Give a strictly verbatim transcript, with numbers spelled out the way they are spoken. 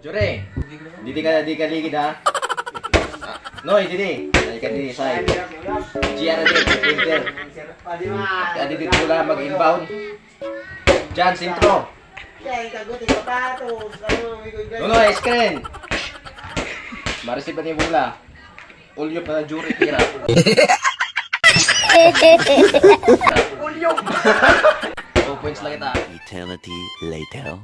Jure, didi ka, didi ka ligid, ha? Ah, Noy, didi. Didi ka, didi, side. G R didi, pointer. Didi, didi, bola, mag-inbound. Diyan, sentro. Nonoy, screen. Ma-receive na it bola. Ulyop na, Jure, tira. Ulyop. Two points la kita. Eternity later.